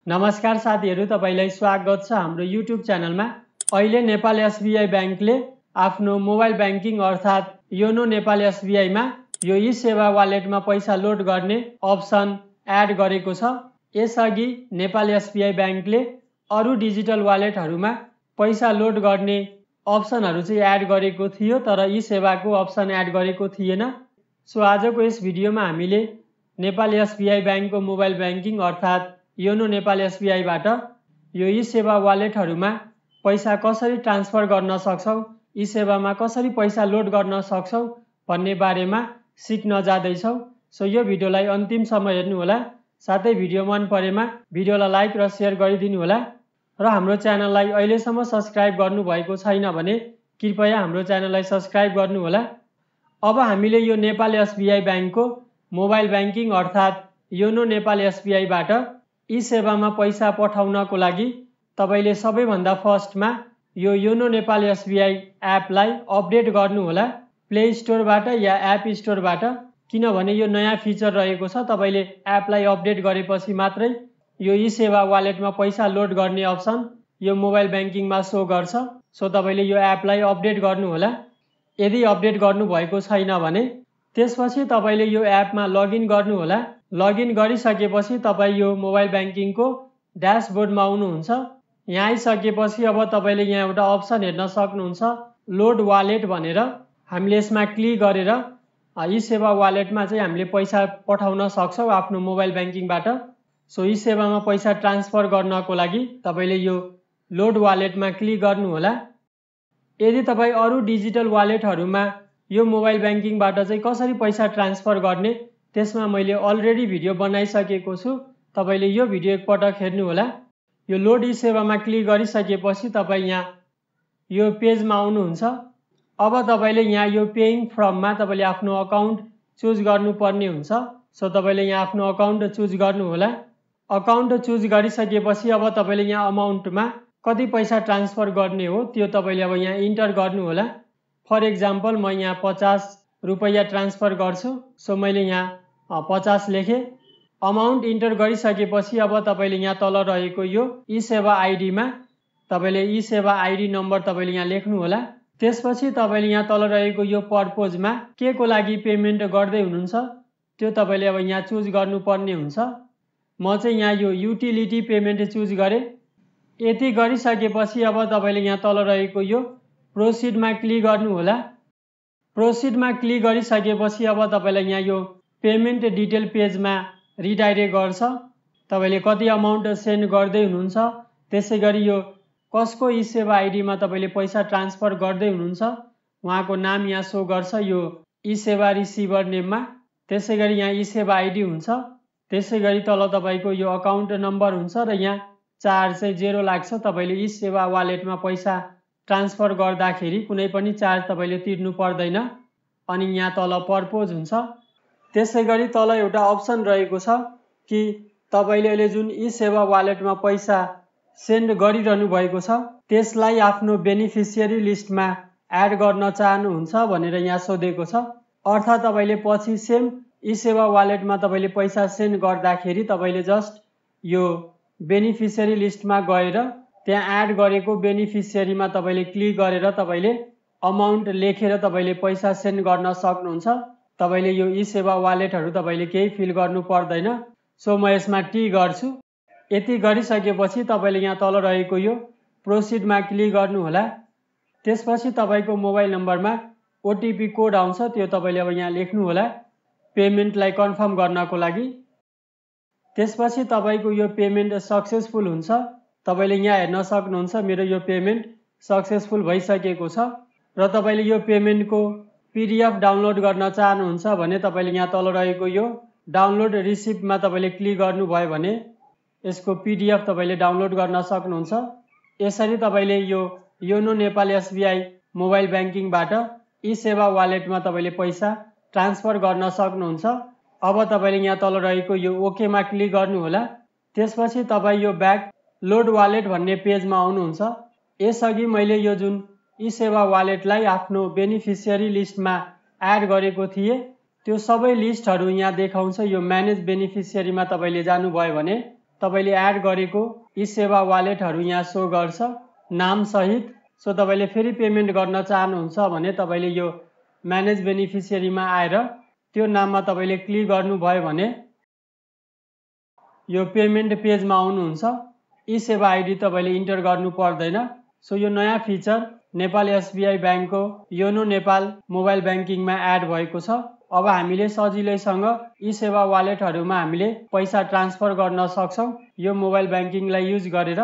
नमस्कार साथीहरु, तपाईलाई स्वागत छ हाम्रो YouTube च्यानलमा। अहिले नेपाल SBI बैंकले आफ्नो मोबाइल बैंकिङ अर्थात योनो नेपाल SBI मा यो ई-सेवा वालेटमा पैसा लोड गर्ने अप्सन एड गरेको छ। यसअघि नेपाल SBI बैंकले अरु डिजिटल वालेटहरुमा पैसा लोड गर्ने अप्सनहरु चाहिँ एड गरेको थियो, तर ई-सेवाको अप्सन एड गरेको थिएन। सो आजको यस भिडियोमा हामीले नेपाल SBI बैंकको मोबाइल बैंकिङ अर्थात योनो नेपाल SBI बाट यो ई-सेवा वालेटहरुमा पैसा कसरी ट्रान्सफर गर्न सक्छौं, ई-सेवामा कसरी पैसा लोड गर्न सक्छौं भन्ने बारेमा सिक्न जाँदैछौं। सो यो भिडियोलाई अन्तिमसम्म हेर्नु होला। साथै भिडियो मन परेमा भिडियोलाई लाइक र शेयर गरिदिनु होला र हाम्रो च्यानललाई अहिलेसम्म सब्स्क्राइब गर्नु भएको छैन भने कृपया हाम्रो च्यानललाई सब्स्क्राइब गर्नु होला। अब हामीले यो नेपाल SBI बैंकको मोबाइल बैंकिङ अर्थात योनो नेपाल SBI बाट ई-सेवामा पैसा पठाउनको लागि तपाईले सबैभन्दा फर्स्टमा यो योनो नेपाल SBI एपलाई अपडेट गर्नु होला प्ले स्टोरबाट या एप स्टोरबाट, किनभने यो नयाँ फिचर रहेको छ। तपाईले एपलाई अपडेट गरेपछि मात्रै यो ई-सेवा वालेटमा पैसा लोड गर्ने अप्सन यो मोबाइल बैंकिङमा शो गर्छ। सो तपाईले यो एपलाई अपडेट गर्नु होला। यदि अपडेट गर्नु भएको छैन भने त्यसपछि तपाईले यो एपमा लगइन गर्नु होला। लगइन गरिसकेपछि तपाई यो मोबाइल बैंकिङको ड्याशबोर्डमा आउनुहुन्छ। यहाँ आइसकेपछि अब तपाईले यहाँ एउटा अप्सन हेर्न सक्नुहुन्छ लोड वालेट भनेर। हामीले यसमा क्लिक गरेर ई-सेवा वालेटमा चाहिँ हामीले पैसा पठाउन सक्छौं आफ्नो मोबाइल बैंकिङबाट। सो ई-सेवामा पैसा ट्रान्सफर गर्नको लागि तपाईले यो लोड वालेटमा क्लिक गर्नु होला। यदि तपाई अरु डिजिटल वालेटहरुमा यो मोबाइल बैंकिङबाट चाहिँ कसरी पैसा ट्रान्सफर गर्ने त्यसमा मैले अलरेडी भिडियो बनाइसकेको छु। तपाईले यो भिडियो एकपटक हेर्नु होला। यो लोड ई-सेवामा क्लिक गरिसकेपछि तपाई यहाँ यो पेजमा आउनुहुन्छ। अब तपाईले यहाँ यो पेइङ फ्रममा तपाईले आफ्नो अकाउन्ट चुज गर्नुपर्ने हुन्छ। सो तपाईले यहाँ आफ्नो अकाउन्ट चुज गर्नु होला। अकाउन्ट चुज गरिसकेपछि अब तपाईले यहाँ अमाउन्टमा कति पैसा ट्रान्सफर गर्ने हो त्यो तपाईले अब यहाँ इन्टर गर्नु होला। फर एक्जाम्पल म यहाँ 50 रुपैयाँ ट्रान्सफर गर्छु। सो मैले यहाँ 50 लेखे। अमाउन्ट इन्टर गरिसकेपछि अब तपाईले यहाँ तल रहेको यो ई-सेवा आईडीमा तपाईले ई-सेवा आईडी नम्बर तपाईले यहाँ लेख्नु होला। त्यसपछि तपाईले यहाँ तल रहेको यो पर्पजमा के को लागि पेमेन्ट गर्दै हुनुहुन्छ त्यो तपाईले अब यहाँ चुज गर्नुपर्ने हुन्छ। म चाहिँ यहाँ यो युटिलिटी पेमेन्ट चुज गरे। यति गरिसकेपछि अब तपाईले यहाँ तल रहेको यो प्रोसिडमा क्लिक गर्नु होला। प्रोसिडमा क्लिक गरिसकेपछि अब तपाईलाई यहाँ यो पेमेन्ट डिटेल पेजमा रिडाइरेक्ट गर्छ। तपाईले कति अमाउन्ट सेन्ड गर्दै हुनुहुन्छ, त्यसैगरी यो कसको ई-सेवा आईडीमा तपाईले पैसा ट्रान्सफर गर्दै हुनुहुन्छ उहाँको नाम यहाँ शो गर्छ यो ई-सेवा रिसिभर नेममा। त्यसैगरी यहाँ ई-सेवा आईडी हुन्छ। त्यसैगरी तल तपाईको यो अकाउन्ट नम्बर हुन्छ र यहाँ चार्ज चाहिँ 0 लाग्छ। तपाईले ई-सेवा वालेटमा पैसा ट्रान्सफर गर्दाखेरि कुनै पनि चार्ज तपाईले तिर्नु पर्दैन। अनि यहाँ तल पर्पज हुन्छ। त्यसैगरी तल एउटा अप्सन रहेको छ कि तपाईले अहिले जुन ई-सेवा वालेटमा पैसा सेन्ड गरिरहनु भएको छ त्यसलाई आफ्नो बेनिफिसियरी लिस्टमा एड गर्न चाहनुहुन्छ भनेर यहाँ सोधेको छ। अर्थात् तपाईले पछि सेम ई-सेवा वालेटमा तपाईले पैसा सेन्ड गर्दाखेरि तपाईले जस्ट यो बेनिफिसियरी लिस्टमा गएर त्यहाँ एड गरेको बेनिफिसियरीमा तपाईले क्लिक गरेर तपाईले अमाउन्ट लेखेर तपाईले पैसा सेन्ड गर्न सक्नुहुन्छ। तपाईले यो ई-सेवा वालेटहरु तपाईले केही फिल गर्नु पर्दैन। सो म यसमा टी गर्छु। यति गरिसकेपछि तपाईले यहाँ तल रहेको यो प्रोसिडमा क्लिक गर्नु होला। त्यसपछि तपाईको मोबाइल नम्बरमा ओटीपी कोड आउँछ, त्यो तपाईले अब यहाँ लेख्नु होला पेमेन्टलाई कन्फर्म गर्नको लागि। त्यसपछि तपाईको यो पेमेन्ट सक्सेसफुल हुन्छ। तपाईले यहाँ हेर्न सक्नुहुन्छ मेरो यो पेमेन्ट सक्सेसफुल भइसकेको छ। र तपाईले यो पेमेन्टको पीडीएफ डाउनलोड गर्न चाहनुहुन्छ भने तपाईले यहाँ तल रहेको यो डाउनलोड रिसिप्टमा तपाईले क्लिक गर्नुभयो भने यसको पीडीएफ तपाईले डाउनलोड गर्न सक्नुहुन्छ। यसरी तपाईले यो YONO Nepal SBI mobile बैंकिङबाट e-Sewa वालेटमा तपाईले पैसा ट्रान्सफर गर्न सक्नुहुन्छ। अब तपाईले यहाँ तल रहेको यो ओकेमा क्लिक गर्नु होला। त्यसपछि तपाई यो ब्याक लोड वालेट भन्ने पेजमा आउनुहुन्छ। यसअघि मैले यो जुन ई-सेवा वालेटलाई आफ्नो बेनिफिसियरी लिस्टमा एड गरेको थिए त्यो सबै लिस्टहरु यहाँ देखाउँछ। यो म्यानेज बेनिफिसियरीमा तपाईले जानुभयो भने तपाईले एड गरेको यी सेवा वालेटहरू यहाँ सो गर्छ नाम सहित। सो तपाईले फेरि पेमेन्ट गर्न चाहनुहुन्छ भने तपाईले यो म्यानेज बेनिफिसियरीमा आएर त्यो नाममा तपाईले क्लिक गर्नुभयो भने यो पेमेन्ट पेजमा आउनुहुन्छ। यी सेवा आइडी तपाईले इन्टर गर्नु पर्दैन। सो यो नयाँ फिचर नेपाल एसबिआई ब्याङ्कको योनो नेपाल मोबाइल ब्याङ्किङमा एड भएको छ। अब हामीले सजिलैसँग यी सेवा वालेटहरूमा हामीले पैसा ट्रान्सफर गर्न सक्छौँ यो मोबाइल ब्याङ्किङलाई युज गरेर।